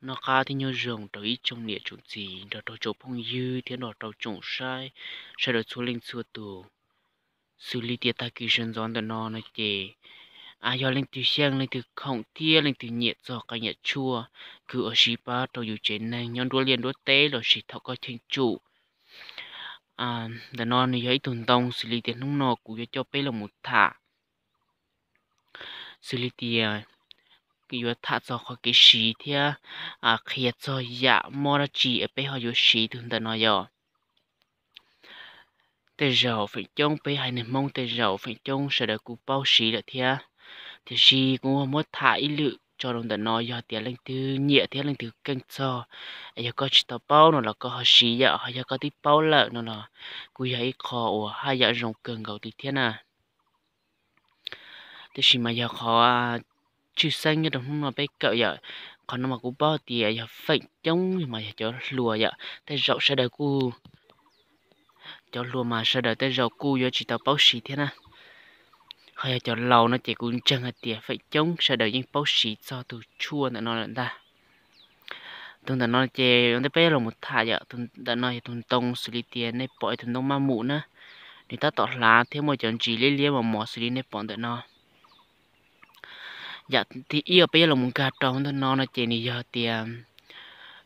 Noj qab thiab nyob zoo rau ib tsoom niam tsoom txiv nrog rau tsoom phooj ywg thiab nrog rau tsoom saib sawv daws txhua leej txhua tus. Xws li tias tag kis sawv ntxov ntawm no no ces yog leej twg xyeej leej twg khoom thiab leej twg nyiam txog qee yam tshuaj kws uas siv pab rau yus tsev neeg nyob nruab liaj nruab teb lossis thaum koj cheem tsum. Ntawm no nws yog ib tug ntoo xws li tias hnub no kuv yuav coj peb los mus tham, xws li tias yuav tham txog qhov kev siv thiab qhia txog yam mob dab tsi peb ho yuav siv tug ntawm no yom. Tej zaum feem coob peb haiv neeg Hmoob tej zaum feem coob sawv daws kuj paub siv lawm thiab, tiam sis kuv muab tham ib lwm tso rau ntawm no, yog tias leej twg nyiam thiab leej twg keej txog, yog koj tsis tau paub no los koj ho siv yom, ho yog koj twb paub lawm no los kuj yog ib qho uas haj yam zoo kawg nkaus li thiab na. Tiam sis mas yog qhov tshwj xeeb nyob rau hnub no peb kawm yom, qhov no mas kuv paub tias yog feem coob mas yog cov hluas yom, tej zaum sawv daws kuj, cov hluas mas sawv daws tej zaum kuj yuav tsis tau paub siv thiab na. Ho yog cov laus no ces kuv ntseeg hais tias feem coob sawv daws yeej paub siv txog tus tshuaj ntawm no lawm ntag. Tus ntawm no ces ua ntej peb los mus tham yom, tus ntawm no yog tus ntoo xws li tias nej pom tus ntoo maj mus na, nws tab tom hlav thiab muaj cov ntsis liab liab mos mos xws li nej pom ntawm no. Yam thib ib peb yuav los mus nkag rau ntawm no no ces nws yog tias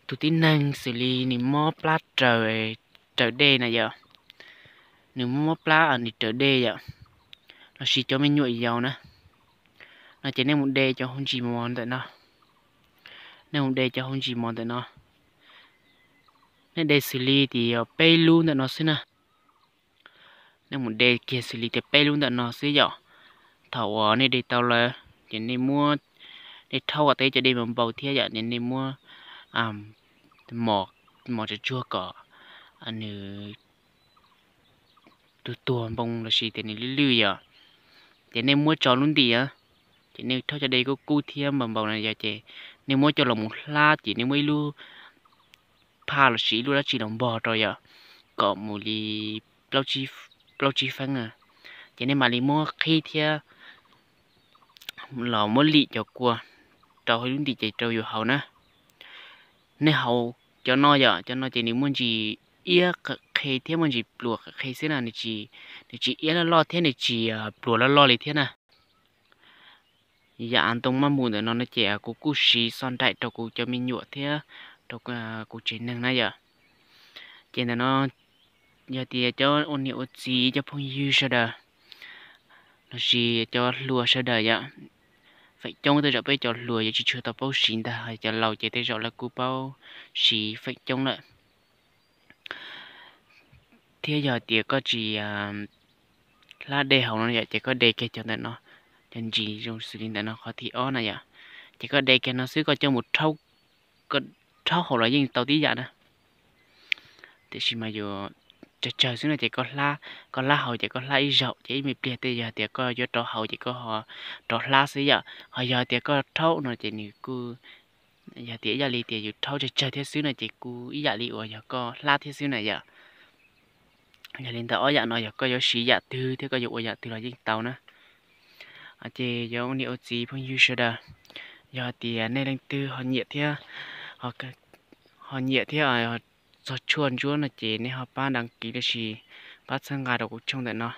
tus tib neeg xws li nws mob plab raws, raws dej na yom, nws mob plab nws raws dej yom, lossis cov me nyuam yaus na, no ces nej mus de cov hauv ntsis mos ntawm no, nej mus de cov hauv ntsis mos ntawm no, nej de xws li tias peb lub ntawm no xwb na. Nej mus de kiag xws li tias peb lub ntawm no xwb yom. Thaum uas nej de tau lawm ces nej muab, nej rhaub kom tau cov dej npau npau thiab yom, nej muab mos, mos tsuag tsuag kom nws tuag tuag npoo lossis tias nws lwj lwj yom. Ces nej muab tso lub ntim, ces nej rhaub cov dej kub kub thiab npau npau na yom, ces nej muab coj los mus hlab, ces nej muab ib lub phaj lossis ib lub dab tsi los npog rau yom, kom mus li plaub tsib feeb na, ces nej mam li muab qhib thiab los muab lim cov kua rau hauv lub ntim ces rau yus haus na. Nej haus cov no yom, cov no ces nws muaj ntsis iab qe thiab muaj ntsis pluas qe xwb na, nws tsis iab loj loj thiab nws tsis pluas loj loj li thiab na. Yam ntoo maj mus ntawm no no ces kuv kuj siv xov nraim rau kuv cov me nyuam thiab rau kuv tsev neeg na yom. Ces ntawm no yog tias cov ua niam ua txiv cov phooj ywg sawv daws lossis cov hluas sawv daws yom, feem coob tej zaum peb cov hluas yuav tsis tshua tau paub siv ntag, cov laus ces tej zaum lawv kuj paub siv feem coob lawm. Thiab yog tias koj tsis hlab dej hauv no yom, ces koj de kiag cov ntawm no, cov ntsis zoo xws li ntawm no qhov thib ob na yom, ces koj de kiag no xwb koj coj mus rhaub, koj rhaub hauv los yeej tau tib yam na. Tiam sis mas yus tsawg tsawg xwb no ces koj hlab, koj hlab hauv ces koj hlab ib zaug ces ib me pliag tej yog tias koj yuav rov hauv ces koj ho rov hlab xwb yom. Ho yog tias koj rhaub no ces nws kuj yog tias ib yam li tias yus rhaub tsawg tsawg thiab xwb no ces kuj ib yam li uas yog koj hlab thiab xwb na yom. Yog li ntawd ob yam no yog koj yuav siv yam twg thiab koj yuav ua yam twg los yeej tau na. Ces yog ua niam ua txiv phooj ywg sawv daws, yog tias nej leej twg ho nyiam thiab, ho nyiam thiab txog tshuaj ntsuab no ces nej ho pab đăng ký lossis pab txhawb nqa rau kuv tshooj ntawm no,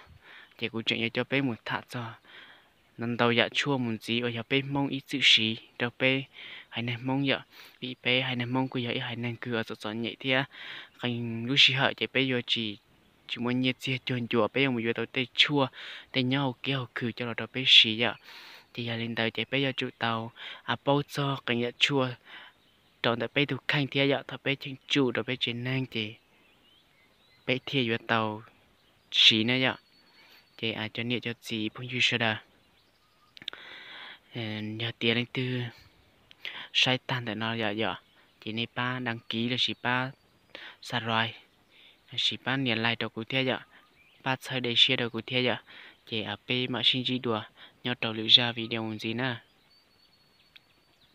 ces kuv tseem yuav coj peb mus tham txog ntau ntau yam tshuaj mus ntxiv uas yog peb Hmoob ib txwm siv rau peb haiv neeg Hmoob yom. Vim peb haiv neeg Hmoob kuj yog ib haiv neeg kws txom txom nyem thiab qee lub sij hawm ces peb yuav tsis, tsis muaj nyiaj txiag cuag ncua peb yuav mus yuav tau tej tshuaj, tej nyob hauv kiab hauv khw coj los rau peb siv yom. Ces yog li ntawd ces peb yuav tsum tau paub txog qee yam tshuaj rau ntawm peb tus kheej thiab yom, thaum peb cheem tsum rau peb tsev neeg ces peb thiaj yuav tau siv na yom. Ces cov niam cov txiv phooj ywg sawv daws, yog tias leej twg saib tag ntawm no yom yom, ces nej pab đăng ký lossis pab subscribe lossis pab nias like rau kuv thiab yom, pab txhawb de siab rau kuv thiab yom. Ces peb mam sib ntsib dua nyob rau lwm zaj video mus ntxiv na.